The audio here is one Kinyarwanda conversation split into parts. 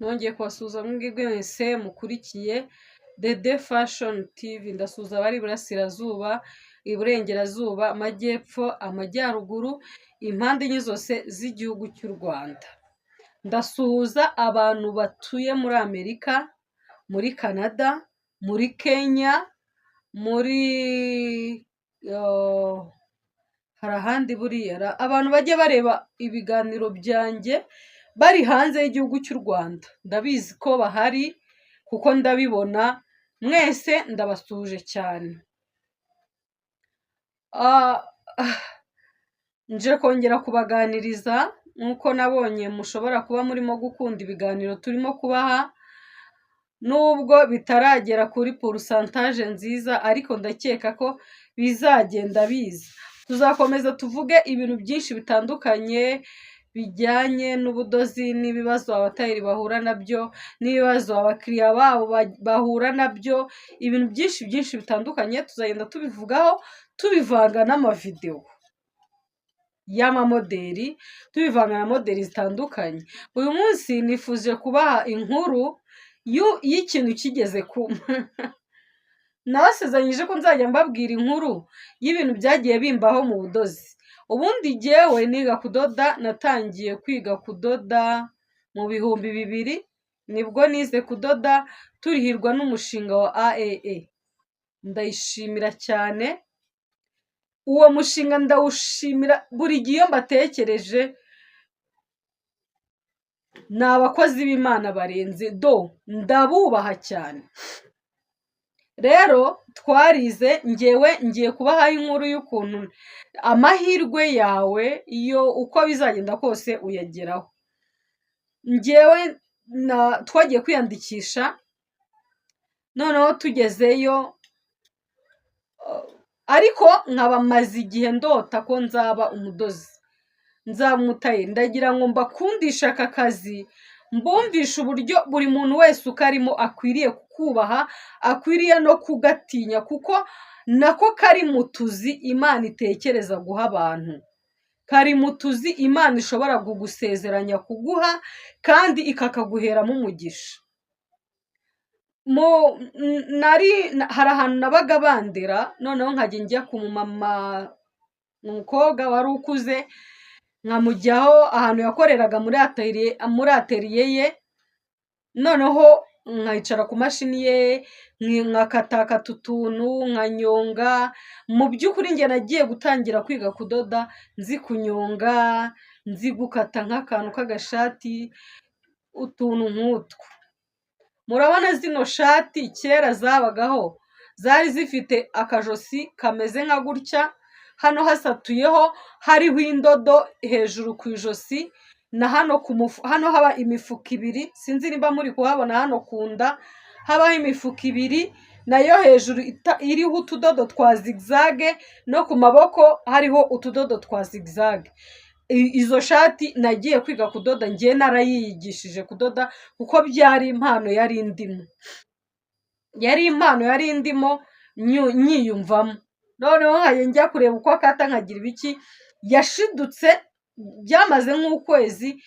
Nongeye kubasuhuza mwebwe mwese mukurikiye Dede Fashion TV. Ndasuhuza abari iburasirazuba, iburengerazuba, amajyepfo, amajyaruguru, impande enye zose z'igihugu cy'u Rwanda. Ndasuhuza abantu batuye muri Amerika, muri Canada, muri Kenya, muri hari ahandi buriya, abantu bajya bareba ibiganiro byanjye bari hanze y'igihugu cy'u Rwanda. Ndabizi ko bahari kuko ndabibona, mwese ndabasuhuje cyane. Nje kongera kubaganiriza nk'uko nabonye mushobora kuba murimo gukunda ibiganiro turimo kubaha, nubwo bitaragera kuri pourcentage nziza, ariko ndakeka ko bizagenda biza. Tuzakomeza tuvuge ibintu byinshi bitandukanye bijyanye n'ubudozi n'ibibazo abatayeri bahura nabyo, n'ibibazo abakiriya babo bahura nabyo, ibintu byinshi byinshi bitandukanye tuzagenda tubivugaho, tubivanga n'amavidewo y'amamoderi, tubivanga na moderi zitandukanye. Uyu munsi nifuje kubaha inkuru y'ikintu kigeze ku nabasezeranyije ko nzajya mbabwira inkuru y'ibintu byagiye bimbaho mu budozi. Ubundi jyewe niga kudoda, natangiye kwiga kudoda mu 2000, nibwo nize kudoda turihirwa n'umushinga wa AEE. Ndayishimira cyane, uwo mushinga ndawushimira buri gihe iyo mbatekereje, ni abakozi b'Imana barenze do, ndabubaha cyane. Rero twarize, ngewe ngiye kubahaho inkuru y'ukuntu amahirwe yawe iyo uko bizagenda kose uyageraho. Ngewe twagiye kwiyandikisha, noneho tugezeyo, ariko nkaba maze igihe ndota ko nzaba umudozi, nzaba umutayeri. Ndagira ngo mbakundishe aka kazi, mbumvishe uburyo buri muntu wese ukarimo akwiriye kukubaha, akwiriye no kugatinya, kuko nako kari mu tuzi Imana itekereza guha abantu, kari mu tuzi Imana ishobora kugusezeranya kuguha kandi ikakaguheramo umugisha. Nari hari ahantu nabaga bandera, noneho nkajya njya ku mumama, umukobwa wari ukuze, nkamujyaho ahantu yakoreraga muri atelier ye, noneho nkicara ku mashini ye, nkakatakata utuntu, nkanyonga. Mu by'ukuri njye nagiye gutangira kwiga kudoda nzi kunyonga, nzi gukata nk'akantu k'agashati, utuntu nk'utwo. Murabona zino shati kera zabagaho, zari zifite akajosi kameze nka gutya, hano hasatuyeho, hariho indodo hejuru ku ijosi, na hano ku hano haba imifuka ibiri, sinzi niba muri kuhabona. Hano ku nda habaho imifuka ibiri, nayo hejuru iriho utudodo twa zigzag, no ku maboko hariho utudodo twa zigzag. Izo shati nagiye kwiga kudoda ngiye narayiyigishije kudoda, kuko byari impano yari indimo, yari impano yari indimo nyiyumvamo. Noneho nkajya njya kureba uko akata, nkagira ibiki. Yashidutse byamaze nk'ukwezi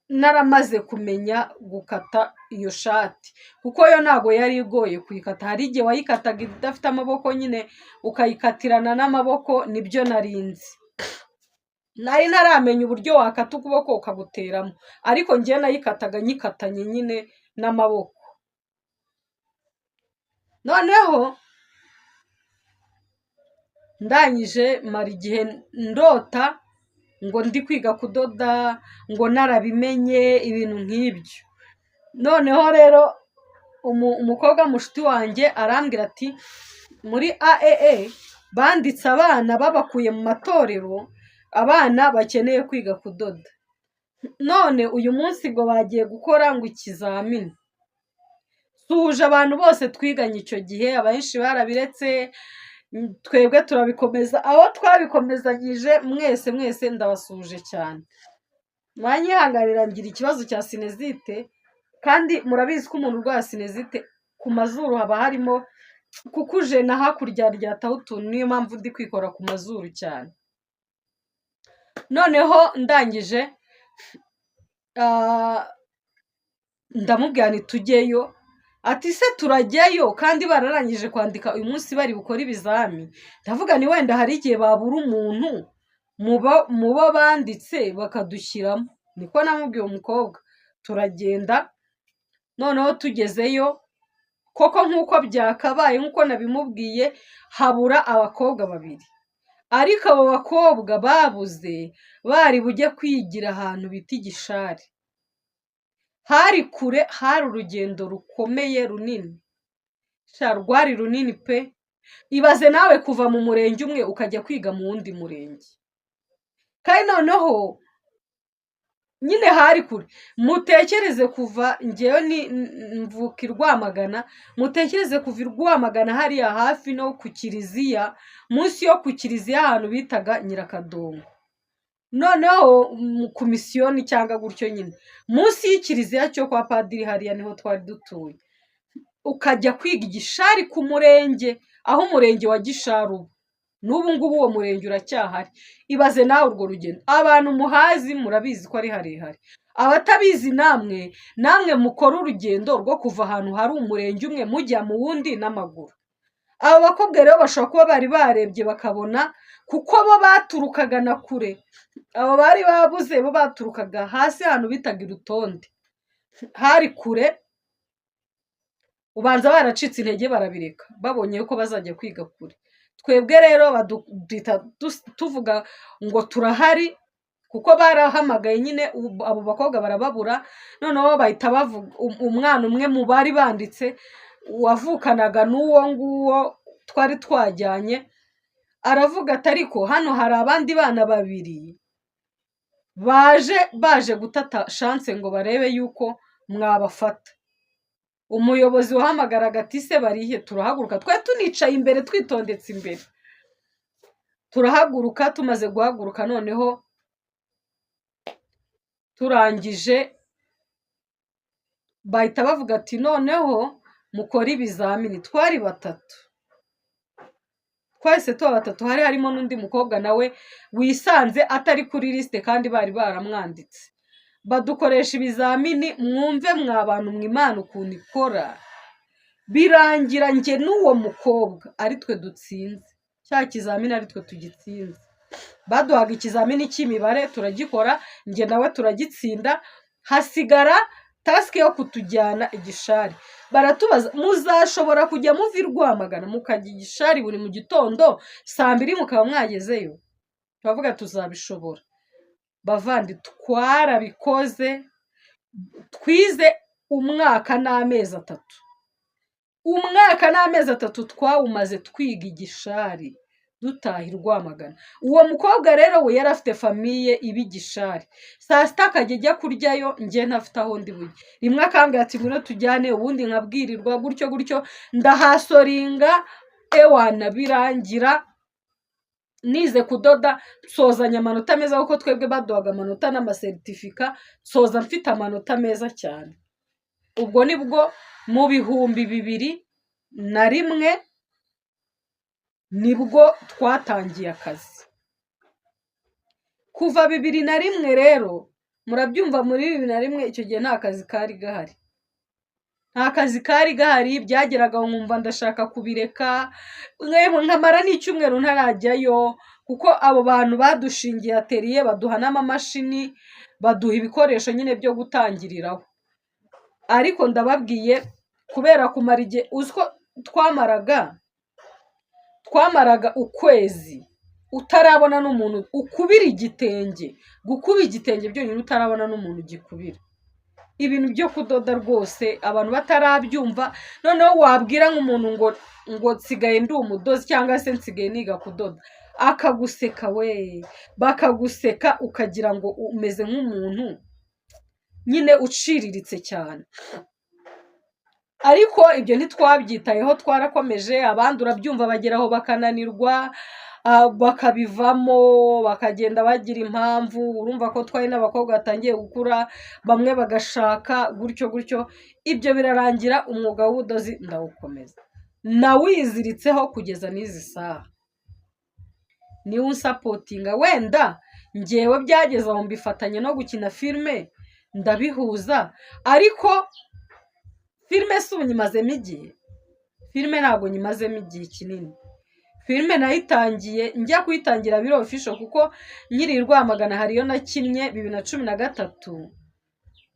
naramaze kumenya gukata iyo shati, kuko yo ntabwo yari igoye kuyikata. Hari igihe wayikataga idafite amaboko nyine, ukayikatirana n'amaboko. Nibyo narinzi, nari ntaramenya uburyo wakata ukuboko ukaguteramo, ariko njyewe nayikataga nyikatanye nyine n'amaboko. Noneho ndangije mara igihe ndota ngo ndi kwiga kudoda, ngo narabimenye, ibintu nk'ibyo. Noneho rero umukobwa mushuti wanjye arambwira ati: "Muri AEE banditse abana babakuye mu matorero, abana bakeneye kwiga kudoda, none uyu munsi ngo bagiye gukora ngo ikizamini." Suhuje abantu bose twiganye icyo gihe, abenshi barabiretse, twebwe turabikomeza. Abo twabikomezanyije mwese mwese ndabasuhuje cyane. Mwanyihanganira ngira ikibazo cya sinusite, kandi murabizi ko umuntu urwaye sinusite ku mazuru haba harimo kukujena, hakurya ryataho utuntu, niyo mpamvu ndi kwikora ku mazuru cyane. Noneho ndangije Ndamubwira nti tujyeyo. Ati se turajyayo kandi bararangije kwandika, uyu munsi bari bukore ibizami? Ndavuga ni wenda hari igihe babura umuntu mu bo banditse bakadushyiramo. Niko namubwiye umukobwa. Turagenda, noneho tugezeyo koko nk'uko byakabaye, nk'uko nabimubwiye, habura abakobwa babiri. Ariko abo bakobwa babuze bari bujye kwigira ahantu bita Igishari. Hari kure, hari urugendo rukomeye runini. Sha, rwari runini pe! Ibaze nawe kuva mu murenge umwe ukajya kwiga mu wundi murenge, kandi noneho nyine hari kure. Mutekereze kuva, ngewe ni mvuka i Rwamagana, mutekereze kuva i Rwamagana hariya hafi no ku kiliziya, munsi yo ku kiliziya, ahantu bitaga Nyirakadongo, noneho ku misiyoni cyangwa gutyo nyine, munsi y'ikiliziya cyo kwa padiri, hariya niho twari dutuye, ukajya kwiga Igishari ku murenge, aho umurenge wa Gishari uba. N'ubu ngubu uwo murenge uracyahari. Ibaze nawe urwo rugendo. Abantu muhazi murabizi ko ari harehare. Abatabizi namwe mukora urugendo rwo kuva ahantu hari umurenge umwe mujya mu wundi n'amaguru. Abo bakobwa rero bashobora kuba bari barebye bakabona, kuko bo baturukaga na kure. Abo bari babuze bo baturukaga hasi ahantu bitaga Irutonde, hari kure. Ubanza baracitse intege barabireka, babonye ko bazajya kwiga kure. Twebwe rero duhita tuvuga ngo turahari, kuko barahamagaye nyine abo bakobwa barababura. Noneho bahita bavuga umwana umwe mu bari banditse wavukanaga n'uwo nguwo twari twajyanye, aravuga ati ariko hano hari abandi bana babiri baje gutata chance ngo barebe yuko mwabafata. Umuyobozi wahamagaraga ati se barihe? Turahaguruka, twari tunicaye imbere, twitondetse imbere. Turahaguruka. Tumaze guhaguruka, noneho turangije bahita bavuga ati noneho mukore ibizamini. Twari batatu, twahise tuba batatu. Hari harimo n'undi mukobwa nawe wisanze atari kuri lisite kandi bari baramwanditse. Badukoresha ibizamini. Mwumve mwa bantu mwe, Imana ukuntu ikora, birangira njye n'uwo mukobwa ari twe dutsinze cya kizamini, ari twe tugitsinze. Baduhaga ikizamini cy'imibare, turagikora, njye nawe turagitsinda. Hasigara task yo kutujyana Igishari. Baratubaza: muzashobora kujya muva i Rwamagana mukajya Igishari buri mu gitondo saa 2 mukaba mwagezeyo? Turavuga tuzabishobora. Bavandi, twarabikoze. Twize umwaka n'amezi 3. Umwaka n'amezi 3 twawumaze twiga Igishari, dutaha i Rwamagana. Uwo mukobwa rero we yari afite famille iba Igishari, saa sita akajya ajya kuryayo, njye ntafite aho ndi bujye. Rimwe akambwira ati ngwino tujyane, ubundi nkabwirirwa gutyo gutyo. Ndahasoringa, ewana, birangira nize kudoda, nsozanya amanota meza, kuko twebwe baduhaga amanota n'amasertifika. Nsoza mfite amanota meza cyane. Ubwo nibwo mu 2001 nibwo twatangiye akazi. Kuva 2001 rero, murabyumva, muri 2001 icyo gihe nta kazi kari gahari, nta kazi kari gahari. Byageraga aho nkumva ndashaka kubireka, nkamara n'icyumweru ntarajyayo, kuko abo bantu badushingiye atelier, baduha n'amamashini, baduha ibikoresho nyine byo gutangiriraho. Ariko ndababwiye, kubera kumara igihe, uzi ko twamaraga ukwezi utarabona n'umuntu ukubira igitenge, gukuba igitenge byonyine utarabona n'umuntu ugikubira. Ibintu byo kudoda rwose abantu batarabyumva. Noneho wabwira nk'umuntu ngo nsigaye ndi umudozi cyangwa se nsigaye niga kudoda, akaguseka we, bakaguseka, ukagira ngo umeze nk'umuntu nyine uciriritse cyane. Ariko ibyo ntitwabyitayeho, twarakomeje. Abandi urabyumva bageraho bakananirwa, bakabivamo, bakagenda bagira impamvu. Urumva ko twari n'abakobwa batangiye gukura, bamwe bagashaka gutyo gutyo. Ibyo birarangira, umwuga w'ubudozi ndawukomeza, nawiziritseho kugeza n'izi saha, niwo unsupportinga. Wenda ngewe byageze aho mbifatanya no gukina filime. Ndabihuza. Ariko filime si ubu nyimazemo igihe, filime ntabwo nyimazemo igihe kinini. Filime nayitangiye, njya kuyitangira biri official, kuko nkiri i Rwamagana hariyo nakinnye 2013,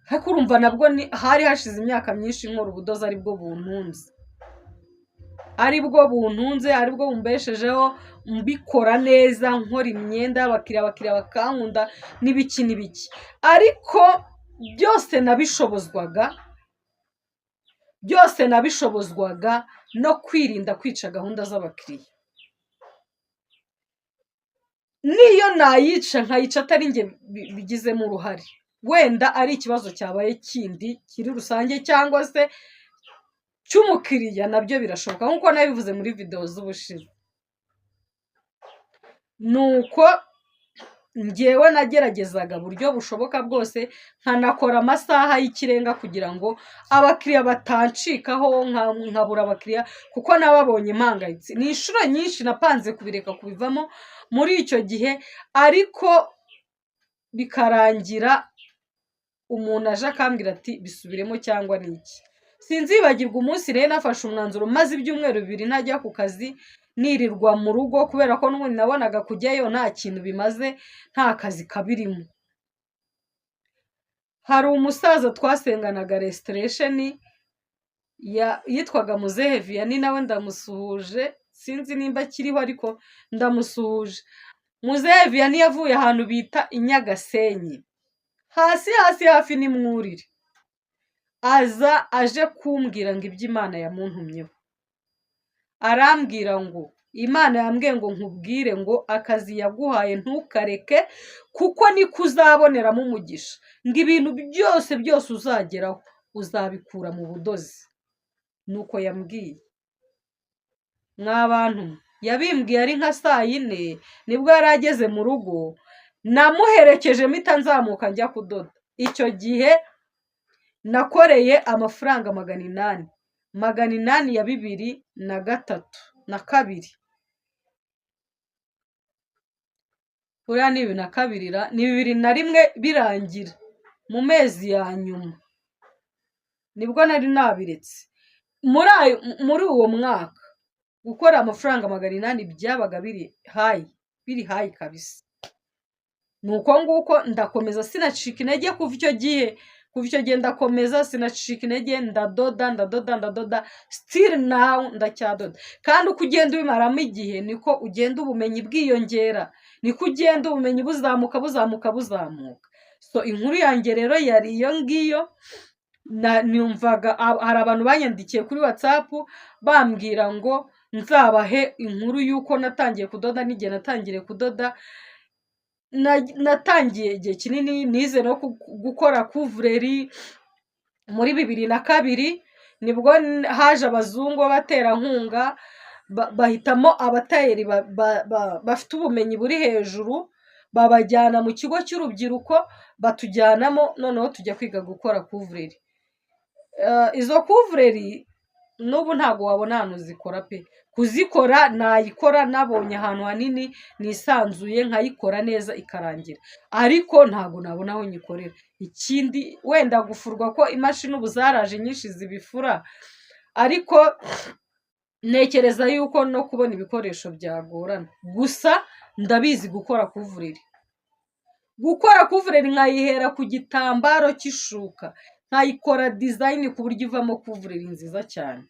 ariko urumva nabwo hari hashize imyaka myinshi nkora ubudozi, aribwo buntunze, aribwo buntunze, aribwo bumbeshejeho, mbikora neza, nkora imyenda y'abakiriya, abakiriya bakankunda n'ibiki n'ibiki. Ariko byose nabishobozwaga no kwirinda kwica gahunda z'abakiriya. Niyo nayica, nkayica atari njye bigizemo uruhare, wenda ari ikibazo cyabaye kindi kiri rusange cyangwa se cy'umukiriya, nabyo birashoboka nk'uko nabivuze muri videwo z'ubushize. Nuko ngewe nageragezaga buryo bushoboka bwose, nkanakora amasaha y'ikirenga kugira ngo abakiriya batancikaho, nkabura abakiriya kuko nababonye mpangayitse. Ni inshuro nyinshi napanze kubireka, kubivamo muri icyo gihe, ariko bikarangira umuntu aje akambwira ati: "Bisubiremo" cyangwa ni iki. Sinzibagirwa umunsi rero nafashe umwanzuro, maze ibyumweru 2 ntajya ku kazi, nirirwa mu rugo, kubera ko n'ubundi nabonaga kujyayo nta kintu bimaze, nta kazi kabirimo. Hari umusaza twasenganaga Restoration, yitwaga Muzehe Viyani, nawe ndamusuhuje, sinzi nimba akiriho ariko ndamusuhuje. Muzehe Viyani yavuye ahantu bita i Nyagasenyi, hasi hasi hafi n'imwurire, aza aje kumbwira ngo ibyo Imana yamuntumyeho. Arambwira ngo: "Imana yambwiye ngo nkubwire ngo akazi yaguhaye ntukareke, kuko niko uzaboneramo umugisha, ngo ibintu byose byose uzageraho uzabikura mu budozi." Nuko yambwiye. Mwa bantu, yabimbwiye ari nka saa yine, nibwo yari ageze mu rugo. Namuherekeje, mpita nzamuka njya kudoda. Icyo gihe nakoreye amafaranga 800, 800 ya 2003 na kabiri. Buriya ni 2002 ra, ni 2001 birangira, mu mezi ya nyuma nibwo nari nabiretse. Muri uwo mwaka gukora amafaranga 800 byabaga biri high, biri high kabisa. Ni uko nguko ndakomeza, sinacika intege kuva icyo gihe. Kuva icyo gihe ndakomeza, sinacika intege, ndadoda, ndadoda, ndadoda, still now ndacyadoda. Kandi uko ugenda ubimaramo igihe niko ugenda ubumenyi bwiyongera, niko ugenda ubumenyi buzamuka, buzamuka, buzamuka. So inkuru yanjye rero yari iyo ngiyo. Numvaga hari abantu banyandikiye kuri WhatsApp bambwira ngo nzabahe inkuru y'uko natangiye kudoda n'igihe natangiriye kudoda. Natangiye igihe kinini, nize no gukora couvre-lit muri 2002, nibwo haje abazungu b'abaterankunga, bahitamo abatayeri bafite ubumenyi buri hejuru, babajyana mu kigo cy'urubyiruko, batujyanamo, noneho tujya kwiga gukora couvre-lit. Izo couvre-lit n'ubu ntabwo wabona ahantu zikora pe. Kuzikora nayikora nabonye ahantu hanini nisanzuye, nkayikora neza ikarangira, ariko ntabwo nabona aho nyikorera. Ikindi wenda gufurwa ko imashini ubu zaraje nyinshi zibifura, ariko ntekereza yuko no kubona ibikoresho byagorana. Gusa ndabizi gukora couvre-lit, gukora couvre-lit nkayihera ku gitambaro cy'ishuka, nkayikora design ku buryo ivamo couvre-lit nziza cyane.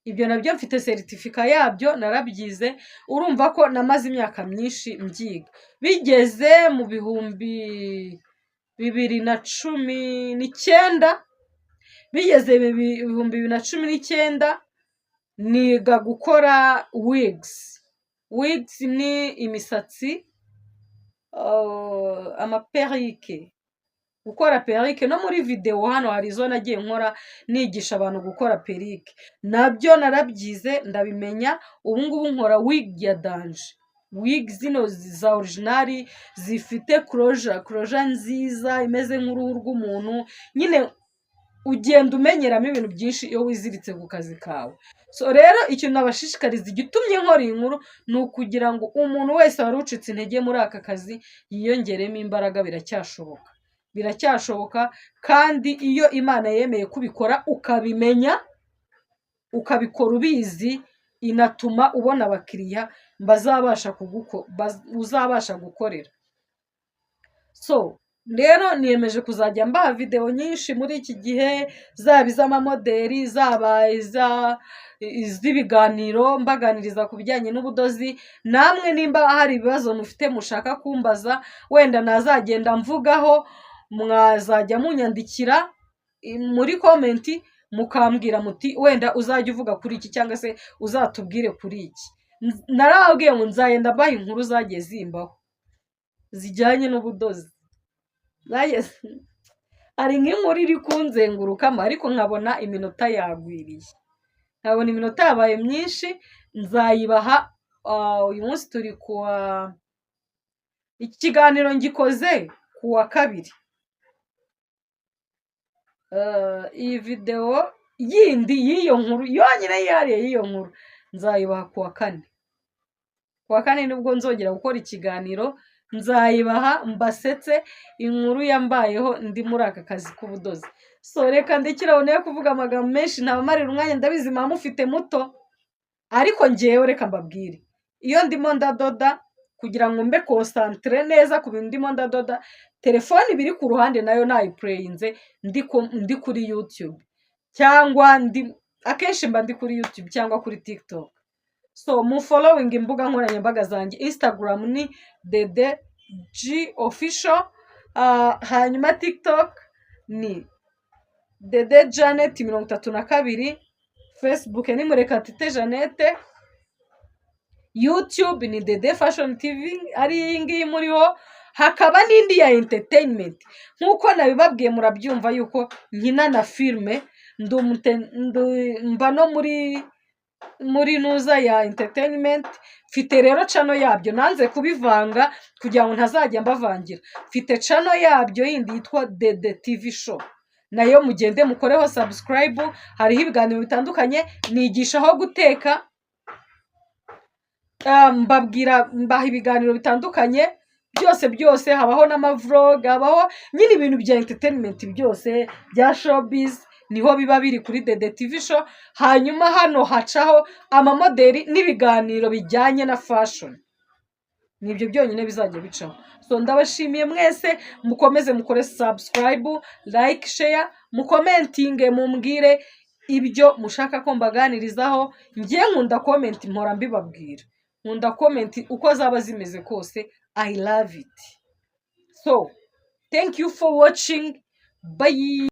Ibyo nabyo mfite certificat yabyo, narabyize. Urumva ko namaze imyaka myinshi mbyiga. Bigeze mu 2019, bigeze 2019, niga gukora wigs. Wigs ni imisatsi, ama perruque, gukora perruque. No muri videwo hano hari izo nagiye nkora nigisha abantu gukora perruque, nabyo narabyize ndabimenya. Ubu ngubu nkora wig ya danger, wig zino za original zifite closure, closure nziza imeze nk'uruhu rw'umuntu nyine. Ugenda umenyeramo ibintu byinshi iyo wiziritse ku kazi kawe. So rero ikintu nabashishikariza, igitumye nkora iyi nkuru, ni ukugira ngo umuntu wese wari ucitse intege muri aka kazi yiyongeremo imbaraga, biracyashoboka. Biracyashoboka. Kandi iyo Imana yemeye kubikora, ukabimenya, ukabikora ubizi, inatuma ubona abakiriya bazabasha kuguko uzabasha gukorera. So rero niyemeje kuzajya mbaha videwo nyinshi muri iki gihe, zaba iz'amamoderi, zaba iz'ibiganiro, mbaganiriza ku bijyanye n'ubudozi. Namwe nimba hari ibibazo mufite mushaka kumbaza, wenda nazagenda mvugaho, mwazajya munyandikira muri comment, mukambwira muti: "Wenda uzajya uvuga kuri iki," cyangwa se "uzatubwire kuri iki." Narababwiye ngo nzagenda mbaha inkuru zagiye zimbaho zijyanye n'ubudozi. Hari nk'inkuru iri kunzengurukamo, ariko nkabona iminota yagwiriye, nkabona iminota yabaye myinshi. Nzayibaha. Uyu munsi turi kuwa, iki kiganiro ngikoze ku wa kabiri. Iyi videwo yindi y'iyo nkuru yonyine yihariye y'iyo nkuru nzayibaha ku wa kane. Ku wa kane nibwo nzongera gukora ikiganiro, nzayibaha mbasetse, inkuru yambayeho ndi muri aka kazi k'ubudozi. So reka ndekere nayo kuvuga amagambo menshi, ntabamarira umwanya. Ndabizi muba mufite muto, ariko ngewe reka mbabwire: iyo ndimo ndadoda, kugira ngo mbe concentré neza ku bintu ndimo ndadoda, telefone iba iri ku ruhande, nayo nayipureyinze, ndi kuri YouTube cyangwa ndi, akenshi mba ndi kuri YouTube cyangwa kuri TikTok. So mu following imbuga nkoranyambaga zanjye: Instagram ni Dede G Official, hanyuma TikTok ni Dede Janet 32, Facebook ni Murekatete Jeannette, YouTube ni Dede Fashion TV, ari iyi ngiyi muriho. Hakaba n'indi ya entertainment. Nk'uko nabibabwiye, murabyumva yuko nkina na filime, mba no muri nuza ya entertainment. Mfite rero channel yabyo, nanze kubivanga kugira ngo ntazajya mbavangira. Mfite channel yabyo yindi yitwa Dede TV Show, nayo mugende mukoreho subscribe. Hariho ibiganiro bitandukanye, nigishaho guteka, mbabwira, mbaha ibiganiro bitandukanye byose byose. Habaho n'amavlog, habaho nyine ibintu bya entertainment byose bya showbiz, niho biba biri kuri Dede TV Show. Hanyuma hano hacaho amamoderi n'ibiganiro bijyanye na fashion, nibyo byonyine bizajya bicaho. So ndabashimiye mwese, mukomeze mukore subscribe, like, share, mukomentinge, mumbwire ibyo mushaka ko mbaganirizaho. Njye nkunda comment, mpora mbibabwira, nkunda comment uko zaba zimeze kose. I love it. So thank you for watching, bye.